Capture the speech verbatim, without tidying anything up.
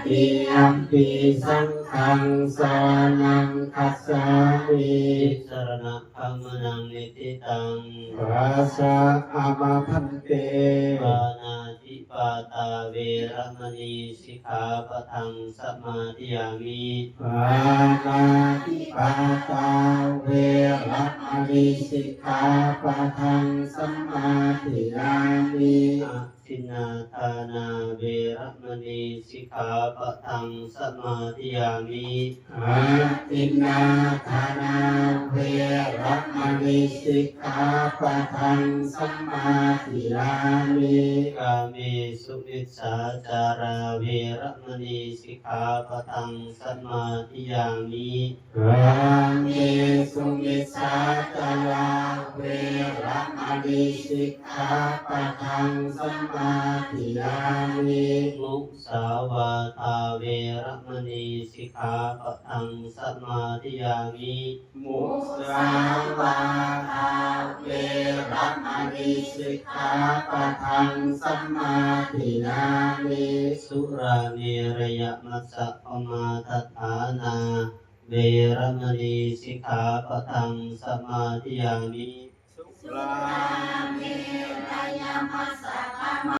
Dutiyampi saṅghaṃ saraṇaṃ gacchāmi. Tisaraṇagamanaṃ niṭṭhitaṃ. Āma bhante. Pāṇātipātā veramaṇī sikkhāpadaṃ samādiyāmi. Pāṇātipātā veramaṇī sikkhāpadaṃ samādiyāmi. Adinnādānā veramaṇī sikkhāpadaṃ samādiyāmi. Adinnādānā veramaṇī sikkhāpadaṃ samādiyāmi. Kāmesu micchācārā veramaṇī sikkhāpadaṃ samādiyāmi. Kāmesu micchācārā veramaṇī sikkhāpadaṃ samādiyāmi. Musāvādā veramaṇī sikkhāpadaṃ samādiyāmi. Musāvādā veramaṇī sikkhāpadaṃ samādiyāmi. Surāmerayamajjapamādaṭṭhānā veramaṇī sikkhāpadaṃ samādiyāmi. Surāmerayamajjapamā